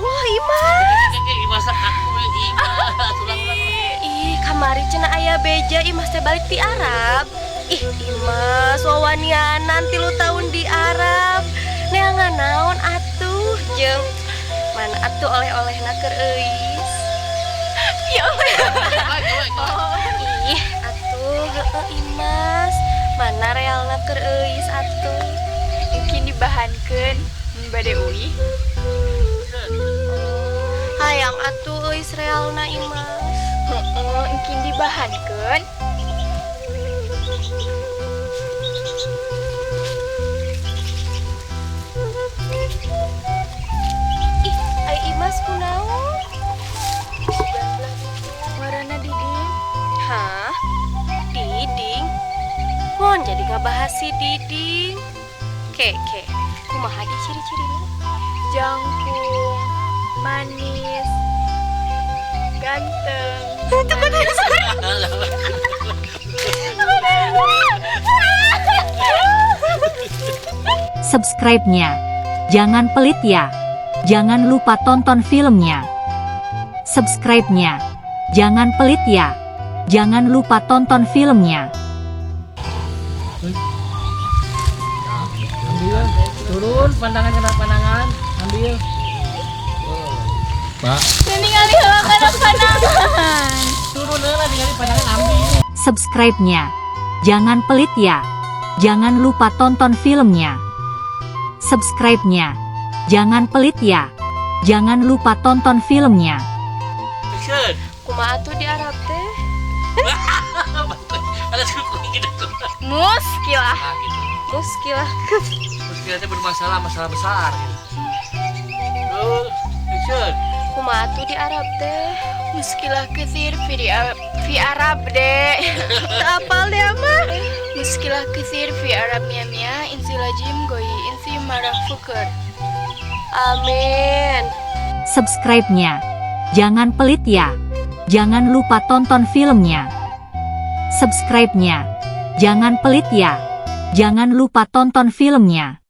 Allah, Imas. Imas aku Imas. Ulang, ulang. Ih, kamari cenah aya beja Imas teh balik ti Arab. Ih, Imas wawanianan 3 tahun di Arab. Neangan naon atuh jeung mana atuh oleh-olehna keur Euis. Ya Allah. Ih, atuh heueuh Imas. Mana realna keur Euis atuh. Mungkin dibahankeun mun bade uih. Hayang atuh Euis realna Imas. Heeh, engkin dibahankeun. Ih, ai Imas kunaon? Warana Diding. Hah? Diding? Mon jadi ngabahas si Diding. Ke, ke. Kumaha di ciri-cirina? Jangkung, manis, ganteng. Subscribe-nya. Jangan pelit ya. Jangan lupa tonton filmnya. Subscribe-nya. Jangan pelit ya. Jangan lupa tonton filmnya. Ambil, turun pandangan kena pandangan, ambil. Pak, Ningali heula kana pandangan. Turun heula ningali pandangan ambil. Subscribe-nya. Jangan pelit ya. Jangan lupa tonton filmnya. Subscribe-nya. Jangan pelit ya. Jangan lupa tonton filmnya. Action. Kumaha atuh di Arab teh? Ada suku gitu. Muskilah. Nah, gitu. Muskilah. Muskilah teh bermasalah, masalah besar gitu. Terus, action. Kumaha atuh di Arab teh? Muskilah kesir fi Arab deh. Teu apal deh mah. Muskilah kesir fi Arab mia mia insi lajim goi insi marah fuker. Amin. Subscribe-nya. Jangan pelit ya. Jangan lupa tonton filmnya. Subscribe-nya. Jangan pelit ya. Jangan lupa tonton filmnya.